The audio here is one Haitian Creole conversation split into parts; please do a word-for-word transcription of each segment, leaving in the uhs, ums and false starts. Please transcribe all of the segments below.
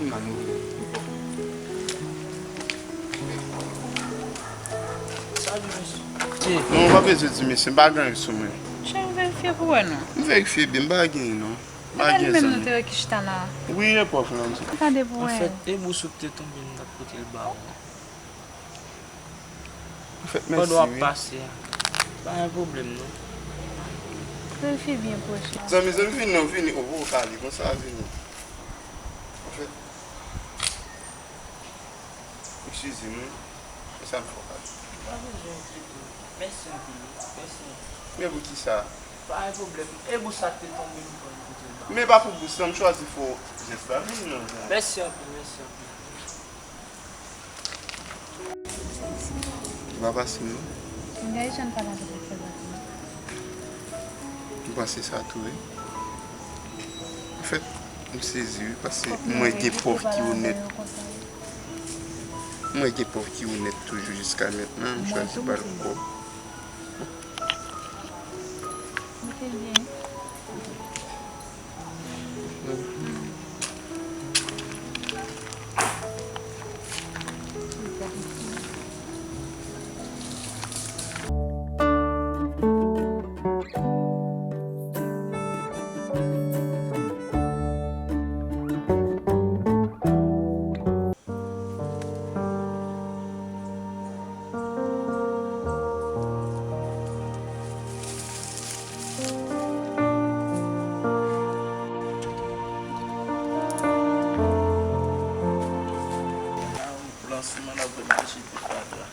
Nan nou. Salut, mesye. Non, ou pa bezwen di mesye, m pa gen anyen sou mwen. Cheri, verifye pou wè non. M verifye byen, m pa gen non. M pa gen zanmi. Menm nou te wè ki chita la. Wi, e pòv lan di. Gade pou wè. Anfèt, e bous ou ki te tonbe m t ap pote l ba ou. Anfèt, mèsi wi. Pandan w ap pase a. Pa gen pwoblèm non. Verifye byen pòch la. Zanmi, zanmi, vini non, vini. Oh, oh, Kali, konsa vini. Anfèt, eskize m wi. Konsa m fè w Kali. Pa bezwen eskize. Mèsi anpil wi. Mèsi anpil. Men poukisa? Pa gen pwoblèm. E bous sa k te tonbe m pran l pote l ba ou. Men pa pou bous lan, m chwazi fè w jès la. Vini non, zanmi. Mèsi anpil, mèsi anpil. Li pa pase non. M gade jan l pale avèk li fè bati. M panse sa tou wi. Anfèt, m sezi wi, paske m wè gen pòv ki onèt. M wè gen pòv ki onèt toujou jiska mentnan, m chwazi ba l kòb. Mete l byen. Lansman ap mache pi fatra.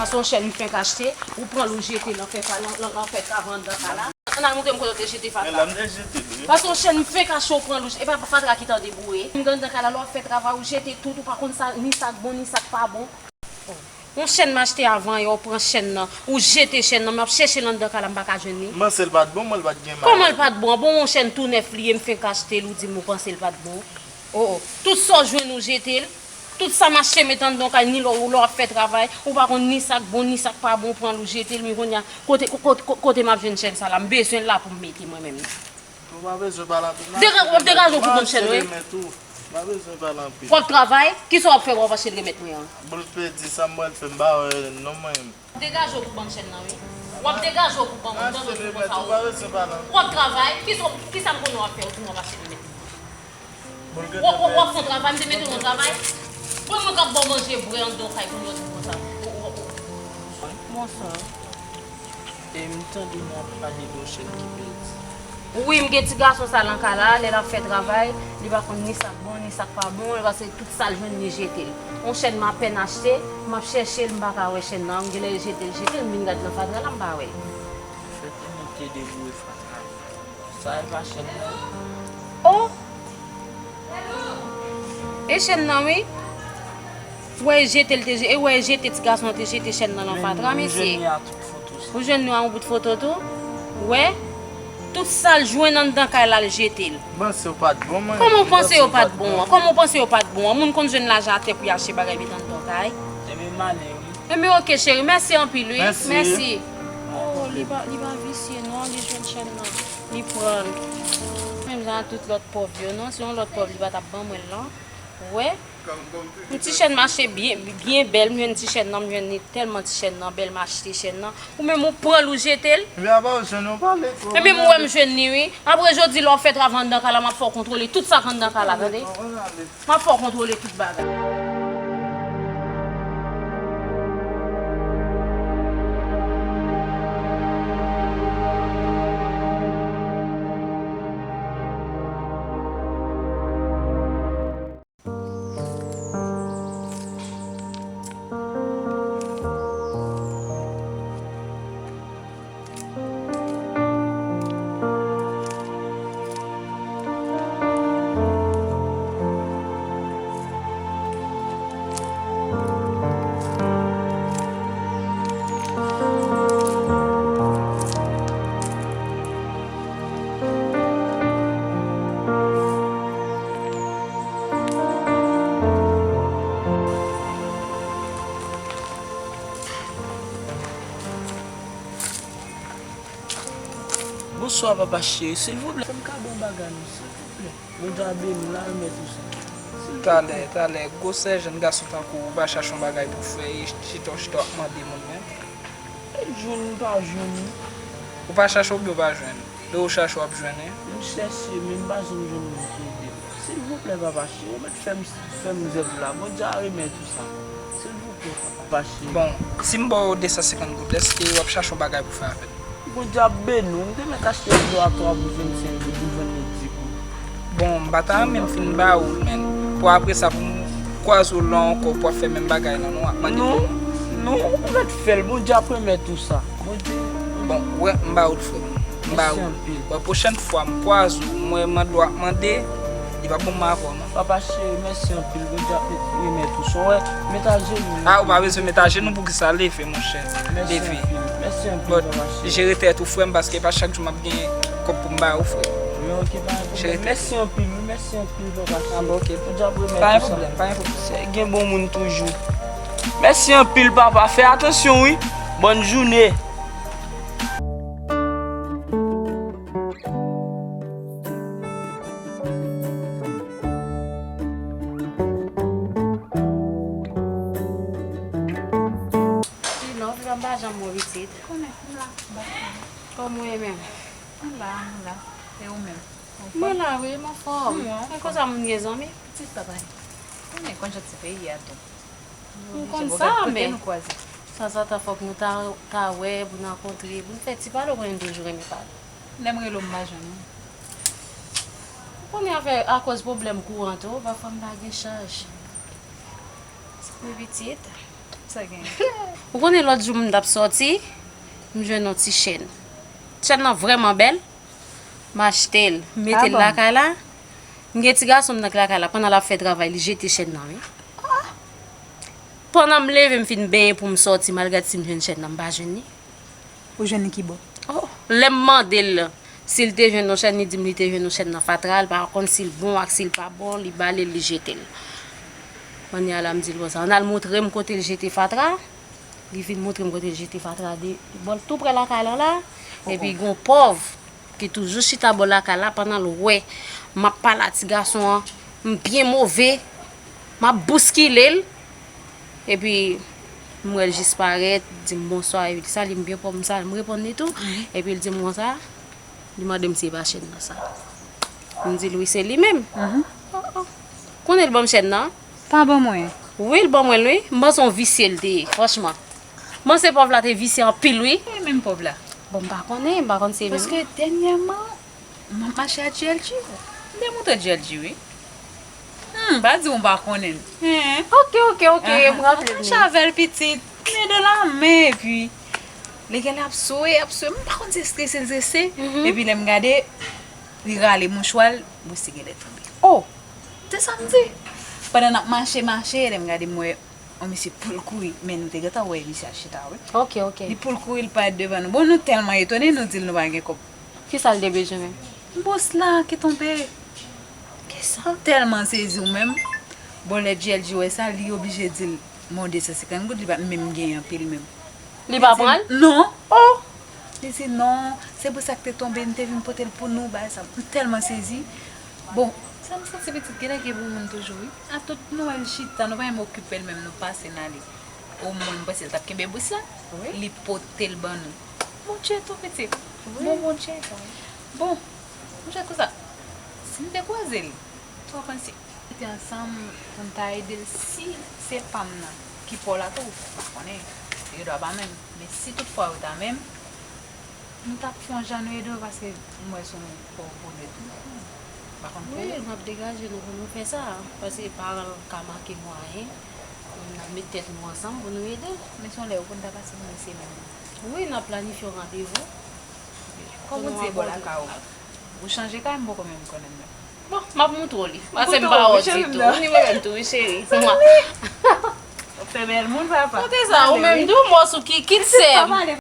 Sa se yon chèn m fenk achte, ou pran l ou jete l nan fè ka, nan, nan, nan fè ka anndan kay la. Ann al montre m kote w te jete fatra. Men la m te jete l wi. Paske yon chèn m fenk achte ou pran l ou jete, e pa fatra ki tande bouye. M gen anndan kay la, lè w ap fè travay ou jete tout, ou pa konn sa, ni sa k bon, ni sa k pa bon. Yon chèn m achte avan yè, ou pran chèn nan, ou jete chèn nan, m ap chèche l anndan kay la, m pa ka jwenn li. M panse l pa t bon, mwen l pa t gen maladi. Kòman l pa t bon? Bon, yon chèn tou nèf li ye, m fenk achte l, ou di m ou panse l pa t bon. Oh, oh. Tout sa w jwenn ou jete l. Tout sa m achte met anndan yon kay, ni lè w, lè w ap fè travay, ou pa konn ni sa k bon, ni sa k pa bon, ou pran l, ou jete l, men kounye a, kote, ko-, ko-, ko-, kote m ap jwenn chèn sa la? M bezwen l la pou m mete mwen menm. Ou pa bezwen pale anpil. Dega-, w ap degaje w pou bann chèn, wi. M ap remèt ou. Ou pa bezwen pale anpil. W ap travay? Kisa w ap fè, w ap achte l remèt mwen an? Boul pèdi, sa m pral fè, m pa wè non mwen menm. Degaje w pou bann chèn nan, wi. W ap degaje w pou bann, bann lòt pou konsa, wi. W ap travay? Kisa, kisa m konnen w ap fè, ou di m w ap achte l remèt mwen? W, w, w ap fè yon travay, m te mete w nan travay. Bon, mwen k ap ba w manje, bwè anndan yon kay pou lòt moun konsa. Bonswa. E m tande nou ap pale de yon chèn ki pèdi. Wi, m gen ti gason sa nan kay la, lè l ap fè travay, li pa konn ni sa k bon, ni sa k pa bon, paske tout sa l jwenn, li jete l. Yon chèn m apèn achte, m ap chèche l, m pa ka wè chèn nan, m genlè jete l, jete l, m vin gade nan fatra la, m pa wè l. Fèt li te debouye fatra. Sa e pa chèn nan? Oh! E chèn nan, wi. Ou wè e jete l te je-, e ou wè e jete ti gason an te jete chèn nan nan fatra, mesye. Ou jwenn nou a yon bout foto tou? Ou wè? Tout sa l jwenn anndan kay la, l jete l. Kòman w panse yo pa t bon an? Kòman w panse yo pa t bon an? Moun konn jwenn lajan atè pou y achte bagay met anndan kay. Ebyen, m ale, wi. Ebyen, oke, cheri. Mèsi anpil, wi. Mèsi. Oh, li pa, li pa visye, non. Li jwenn chèn nan. Li pran l. Menm jan ak tout lòt pòv yo, non. Se yon lòt pòv, li pa t ap ban mwen l, non. Wè, yon ti chèn mache byen, byen bèl, m jwenn ti chèn nan, m jwenn li tèlman ti chèn nan bèl, m achte chèn nan. Ou menm ou pran l, ou jete l. Ebyen, apa w jwenn, ou pale twò. Ebyen, m wè m jwenn li, wi. Apre jodi, lè w ap fè travay anndan kay la, m ap fè w kontwole tout sa k anndan kay la, tande? M ap fè w kontwole tout bagay. Bonswa, papa cheri. Silvouplè, fè m kado yon bagay non, silvouplè. Bondye a beni w, l a remèt ou sa. Silvouplè. Talè, talè, gwosè jèn gason tankou w, ou pa chache yon bagay pou fè, e chita w chita w ap mande moun menm. E jwenn m pa jwenn wi. Ou pa chache oubyen w pa jwenn? Lè w chache w ap jwenn wi. M chèche men m pa janm jwenn moun ki ede m. Silvouplè papa cheri, ou mèt fè m, fè m zèv la. Bondye a remèt ou sa. Silvouplè papa cheri. Bon, si m ba w de san senkant goud, èske w ap chache yon bagay pou fè avè l? Bondye ap beni w. M te mèt achte dlo a twa pou vennsenk goud, m vann li di goud. Bon, m pa ta renmen m fin ba ou l, men pou apre sa, pou m kwaze w la ankò, pou w ap fè menm bagay la, non, ap mande pèmèt. Non, non, ou mèt fè l, Bondye ap remèt ou sa. Bondye. Bon, ou wè, m ba ou l, frè m. M ba ou l. Mèsi anpil. Bon, pwochèn fwa, m kwaze w, m wè mande w ap mande, li p ap bon m avè w, non. Papa cheri, mèsi anpil. Bondye ap met, remèt ou. Sa w wè, met ajenou. A, ou pa bezwen met ajenou, poukisa? Leve, monchè. Mèsi anpil. Mèsi anpil, papa cheri. Jere tèt ou, frè m, paske pa chak jou m ap gen kòb pou m ba ou, frè. Wi, ok, pa gen pwoblèm. Jere tèt ou. Mèsi anpil, wi, mèsi anpil, papa cheri. A, bon, ok. Bondye ap remèt ou sa. Pa gen pwoblèm, pa gen pwoblèm. Gen bon moun toujou. Mèsi anpil, papa. Fè atansyon, wi. Bòn jounen. Ti love, jan m pa janm wè pitit. Konnen, m la, m la. Kòman w ye menm? M la, m la. E ou menm? Ou anfòm? Mwen la, wi, m anfòm. Mwen anfòm. Men konsa moun gen zanmi? Pitit papa. Konnen konn jan ti peyi a tou. M konn sa, men tanzantan fòk nou ta, ta wè, pou n rankontre, pou n fè ti pale, ou konnen m toujou renmen pale. Lè m rele w, m pa jwenn ou. Ou konnen avè, akoz pwoblèm kouran tou, pafwa m pa gen chaj. Wi, pitit. Sa gen? Ou konnen lòt jou m t ap sòti, m jwenn yon ti chèn. Chèn nan vrèman bèl. M achte l, m mete l lakay la. M gen ti gason m nan lakay la, pandan l ap fè travay, li jete chèn nan, wi. Pandan m leve, m fin benyen pou m sòti, m al gad si m jwenn chèn nan, m pa jwenn li. Ou jwenn li ki bò? Oh, lè m mande l si l te jwenn yon chèn, li di m li te jwenn yon chèn nan fatra, l pa konn si l bon ak si l pa bon, li bale l, li jete l. Kounye a la, m di l konsa, ann al montre m kote l jete fatra. Li vin montre m kote l jete fatra de bò l tou prè lakay lan la. Epi gen yon pòv ki toujou chita bò lakay la pandan l wè m ap pale a ti gason an, m byen move, m ap bouskile l. Epi m wè l jis parèt, di m bonswa, epi l salye m byen pwòp, m salye, m reponn li tou. Epi l di m konsa, li mande m si e pa chèn nan sa. M di l wi, se li menm. Oh, oh. Konnen l ban m chèn nan? Pa ban mwen. Wi, l ban mwen l wi. M panse yon visye l te ye, franchman. M panse pòv la te visye anpil wi. E menm pòv la? Bon, m pa konnen, m pa konn si e menm. Paske dènyèman, m ap mache ak G L G. M te montre G L G wi. Hmm, pa di w m pa konnen l. Hen. Ok, ok, ok, m raple m. M ap mache avè l pitit. Men de la men, epi li genlè ap swe, ap swe. M pa konn si e strese l strese. Epi lè m gade, li rale mouchwa l, bousi genlè tonbe. Oh! Se sa m di. Pandan n ap mache, mache, lè m gade, m wè yon mesye poul kouri, men nou te gentan wè misye ap chita, wi. Ok, ok. Li poul kouri, li parèt devan nou. Bon, nou tèlman etone, nou di l nou pa gen kòb. Kisa l te bezwen menm? Bous la ki tonbe. Kisa? Tèlman sezi ou menm. Bon, lè G L G wè sa, li oblije di l, men de san senkant goud, li pa t menm gen anpil menm. Li pa pran l? Non. Oh! Li di non, se pou sa k te tonbe, m te vin pote l pou nou, bagay sa. M tèlman sezi. Bon, sa m santi pitit genlè gen pou moun toujou, wi. A tout nou wè l chita, nou pa menm okipe l menm, nou pase n ale. Omwen, m panse l t ap kenbe bous la. Wi. Li pote l ban nou. Bondye tou pitit. Wi. Bon Bondye. Bon, m jwenn konsa. Si m te kwaze l, ou pa panse? Rete ansanm pou n ta ede l. Si se pa m nan ki pa w la tou, m pa konnen. Yo dwa pa menm. Men si toutfwa yo ta menm, nou t ap fè yon jan nou ede w paske m wè se yon pòv ou ye tou. M pa konn pou ou. Wi, n ap degaje nou pou nou fè sa. Paske paran l ka manke mwayen. N ap met tèt nou ansanm pou nou ede l. Men se yon lè ou konn ta pase pou nou se menm. Wi, n ap planifye yon randevou. Kòman w di e bò lakay ou? Ou chanje kay, m poko menm konnen l menm. Bon, m ap montre w li. Paske m pa wè w ditou. Ou ni mwen menm tou, wi, cheri. Mwa. Ou fè bèl moun, papa. Kote sa, ou menm tou, mò sou ki, kit sè m.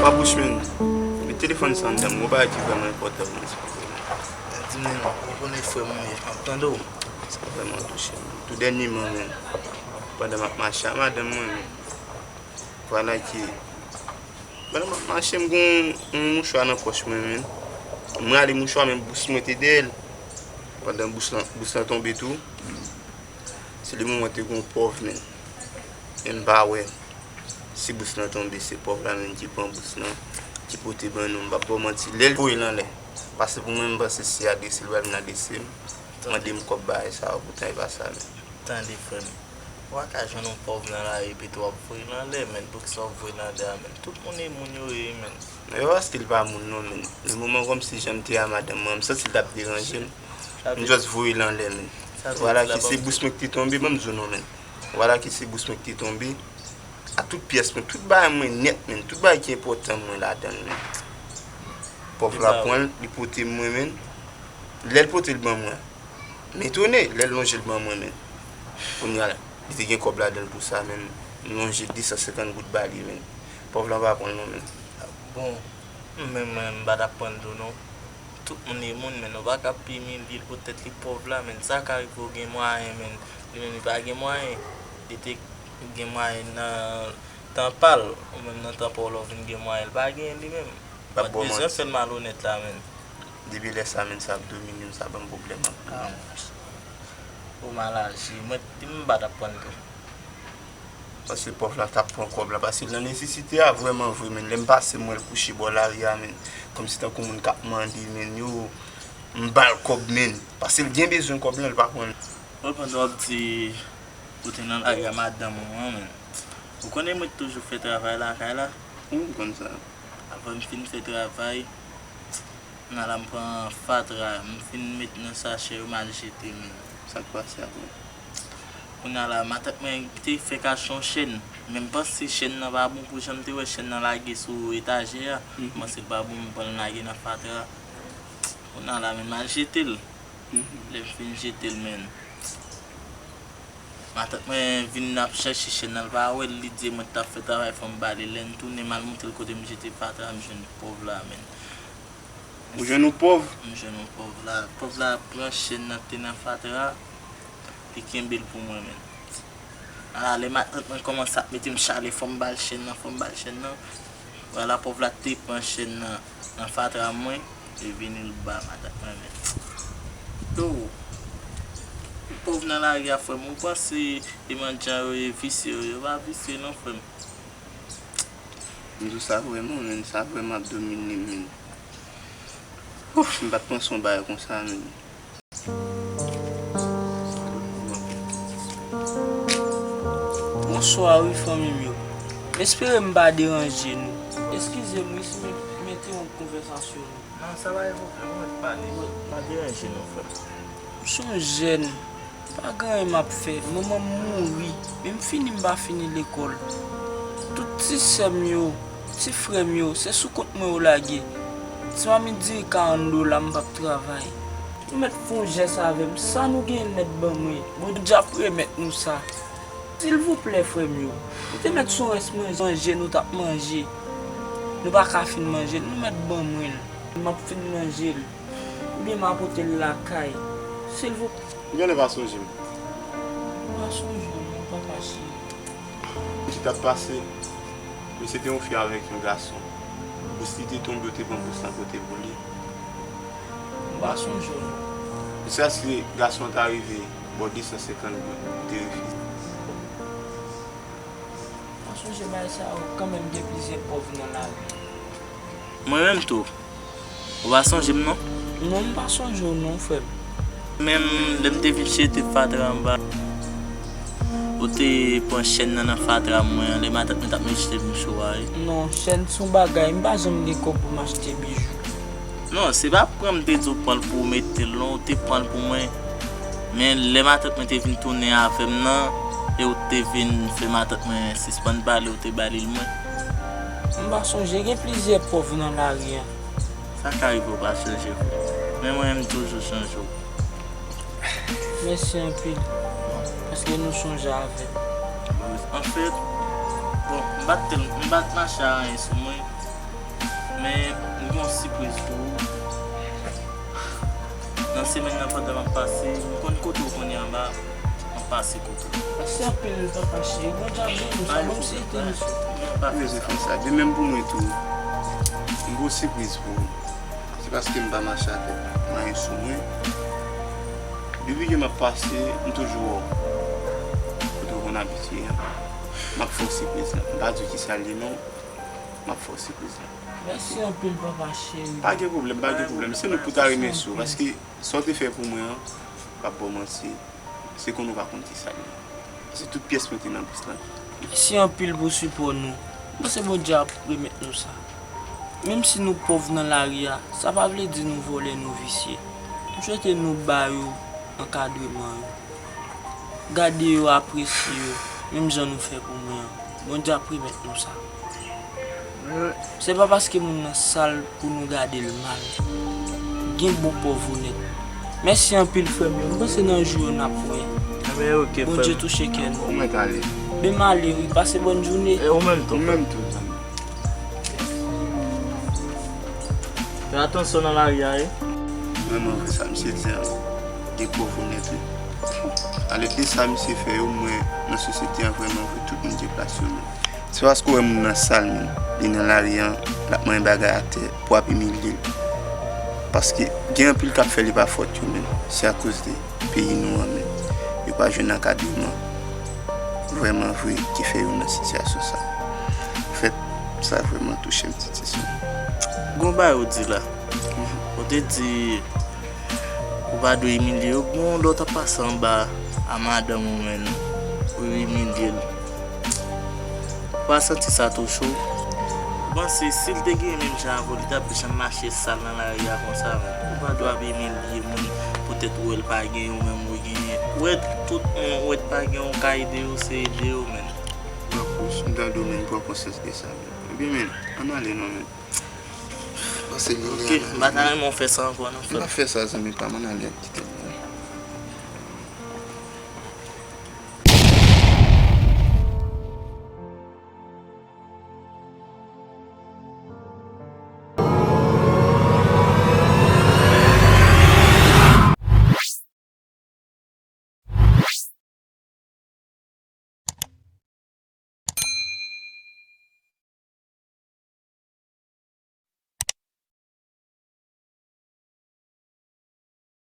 Papouch, men, met telefòn sa anndan m, gon bagay ki vrèman enpòtan pou mwen, silvouplè. Di m, ou konnen frè m ou ye, m ap tande w. Sa vrèman touche m. Tou dènyèman, men, pandan m ap mache a madanm mwen, men, vwala ke, pandan m ap mache, m gen yon mouchwa nan pòch mwen, men. M rale mouchwa, men bous mwen te dèyè l. Pandan bous lan, bous lan tonbe tou. Se le moman te gen yon pòv, men. Men m pa wè si bous lan tonbe, se pòv la menm ki pran bous lan, ki pote ban nou. M p ap ba w manti, lè l voye l anlè. Paske pou mwen, m panse si adrese l pral vin adrese m. Mande m kòb bagay sa yo, poutan e pa sa menm. Tande, frè m. Ou pa ka jwenn yon pòv nan lari epi tou w ap voye l anlè, men. Poukisa w ap voye l anlè a, men? Tout moun e moun yo ye, men. Men e pa paske l pa moun non, men. Le moman kòmsi jan m te a madanm mwen, m santi l t ap deranje m. M just voye l anlè, men. Vwala ki se bous mwen ki te tonbe, ban m di w non, men. Vwala ki se bous mwen ki te tonbe. A tout pyès mwen, tout bagay mwen nèt, men. Tout bagay ki enpòtan mwen ladan l, men. Pòv la pran l, li pote mwen, men. Lè l pote l ban mwen, m etone, lè l lonje l ban mwen, men. Kounye a, li te gen kòb ladan l pou sa, men. M lonje de san senkant goud ba li, men. Pòv la pa pran l non, men. Bon, mwen menm, mwen, m pa t ap pran l tou non. Tout moun e moun, men. Ou pa ka ap imilye l poutèt li pòv la, men. Sa ka rive w gen mwayen, men. Li menm, li pa gen mwayen. Li te gen mwayen nan tan pa l, ou menm nan tan pa w la w vin gen mwayen, l pa genyen li menm. L ap ba w manti. Ou pa t bezwen fè l malonèt la, men. Depi lè sa, men, sa ap domine m, sa ban m pwoblèm anpil, men. Ou mal aji. Mwen, m pa t ap pran l tou. Paske pòv la t ap pran kòb la, paske l nan nesesite a, vrèman vre, men. Lè m pase, m wè l kouche bò lari a, men. Kòmsi tankou moun k ap mande, men, yo, m ba l kòb, men. Paske l gen bezwen kòb lan, l pa pran l. Bon, pandan w ap di ou te nan lari a madanm ou an, men. Ou konnen mwen t toujou fè travay lakay la. Wi, m konn sa. Apre m fin fè travay, kounye a la m pran fatra, m fin met nan sachè yo, m al jete, men. Sa k pase apre? Kounye a la, matant mwen te fèk achte yon chèn, men m panse chèn nan pa bon pou jan m te wè chèn nan lage sou etajè a. M panse l pa bon, m pran l lage nan fatra. Kounye a la, men m al jete l. Lè m fin jete l, men. Matant mwen vin ap chèche chèn nan, l pa wè l, li di mwen t ap fè travay, fò m ba li. Lè m tounen, m al montre l kote m jete fatra, m jwenn pòv la, men. Ou jwenn yon pòv? M jwenn yon pòv la. Pòv la pran chèn nan k te nan fatra, li kenbe l pou mwen, men. Ala, lè matant mwen kòmanse ap mete m chale, fò m ba l chèn nan, fò m ba l chèn nan. Vwala, pòv la te pran chèn nan, nan fatra mwen, li vini l ba matant mwen, men. Yo, pòv nan lari a, frè m, ou panse e mandyan yo ye, visye yo, yo pa visye non, frè m. M di w sa vrèman, men, sa vrèman ap domine m, men. Ouf, m pa t panse yon bagay konsa, men. Bonswa wi fanmi m yo. M espere m pa deranje nou. Eskize m wi si m entewonp konvèsasyon nou. Non, sa pa gen pwoblèm, ou mèt pale. Pa deranje non, frè m. M se yon jèn, pa gen anyen m ap fè. Manman m mouri, men m fini m pa fini lekòl. Tout ti sè m yo, ti frè m yo, se sou kont mwen yo lage. Ti mamit diri karant dola, m p ap travay. Nou mèt fè yon jès avè m, sa nou genyen nèt ban mwen. Bondye ap remèt nou sa. Silvouplè, frè m yo, nou te mèt sou rès manje, manje nou t ap manje. Nou pa ka fin manje l, nou mèt ban mwen l. M ap fin manje l. Oubyen m a pote l lakay. Silvouplè. Ou genlè pa sonje m. M pa sonje w non, papa cheri. Ti t ap pase, misye te yon fi avèk yon gason. Bous li te tonbe, ou te pran bous lan pote pou li. M pa sonje w non. Jiskaske gason an ta rive bò de san senkant goud, ou te refize. M pa sonje bagay sa yo, kanmenm gen plizyè pòv nan lari. Mwen menm tou. Ou pa sonje m non? Non, m pa sonje w non, frè m. Menm lè m te vin jete fatra anba, ou te pran chèn nan nan fatra mwen an, lè matant mwen t ap mete mouchwa a wi. Non, chèn se yon bagay, m pa janm gen kòb pou m achte bijou. Non, se pa pran m te di w pran l pou w mete l non, ou te pran l pou mwen. Men lè matant mwen te vin tounen avè m nan, e ou te vin fè matant mwen sispann pale, ou te ba li l mwen. M pa sonje, gen plizyè pòv nan lari an. Sa ka rive w pa sonje vre. Men mwen, m toujou sonje w. Mèsi anpil, paske nou sonje avè m. Anfèt, bon, m pa t tèl-, m pa t mache a anyen sou mwen, men m gen yon sipriz pou ou. Nan semèn nan, pandan m ap pase, m konn kote w kounye a, m ap pase kote w. Mèsi anpil, papa cheri. Bondye ap beni w, sa bon, m swete nou. Mezifè sa, de menm pou mwen tou. M gen yon sipriz pou ou. Se paske m pa mache avèk mwayen sou mwen. Depi ke m ap pase, m toujou wè w. Kote w konn abitye an. M ap fè w sipriz la. M pa di w kisa l ye non. M ap fè w sipriz la. Mèsi anpil, papa cheri. Pa gen pwoblèm, pa gen pwoblèm. Se nou pou ta remèsye w, paske sa w te fè pou mwen an, m p ap ba w manti. Se konn ou pa konn kisa l ye. Se tout pyès mwen te nan bous lan. Mèsi anpil pou sipò nou. M panse Bondye ap remèt nou sa. Menm si nou pòv nan lari a, sa pa vle di nou vòlè, nou visye. M swete nou ba yo ankadreman yo. Gade yo, apresye yo, menm jan nou fè pou mwen an. Bondye ap remèt nou sa. Se pa paske moun nan sal pou nou gade l mal. Gen bon pòv onèt. Mèsi anpil, frè m yo. M panse nan jou yo n ap wè. Ebyen, oke, frè m. Bondye touche kè nou. Ou mèt ale. Ben m ale, wi. Pase bòn jounen. E ou menm tou, frè m. Ou menm tou, zanmi. Fè atansyon nan lari a, wi. Vrèman vre, sa misye di an, gen pòv onèt, wi. Alèkle sa misye fè yo, m wè nan sosyete an, vrèman vre, tout moun gen plas yo menm. Se paske w wè moun nan sal menm, li nan lari an, l ap manyen bagay atè pou w ap imilye l. Paske gen anpil k ap fè li pa fòt yo menm. Se akoz de peyi nou an menm. Yo pa jwenn ankadreman vrèman vre ki fè yo nan sitiyasyon sa. Anfèt, sa vrèman touche m, Titi. Gon bagay ou di la. Ou te di ou pa dwe imilye yo. Bon, lè w t ap pase anba a madanm ou menm, ou imilye l. Ou pa santi sa touche w? Ou panse si l te genyen menm jan avè w, li t ap janm mache sal nan lari a konsa menm? Ou pa dwe ap imilye moun poutèt ou wè l pa genyen, ou menm ou genyen. Ou wè tout moun, ou wè t pa genyen, ou ka ede yo, se ede yo menm. Pran kous, m tande w menm, pran konsyans de sa menm. Ebyen menm, ann ale non menm. Pase li. Ok, m pa ta renmen w fè sa ankò non, frè m. M pa fè sa, zanmi pa m, ann ale, kite m.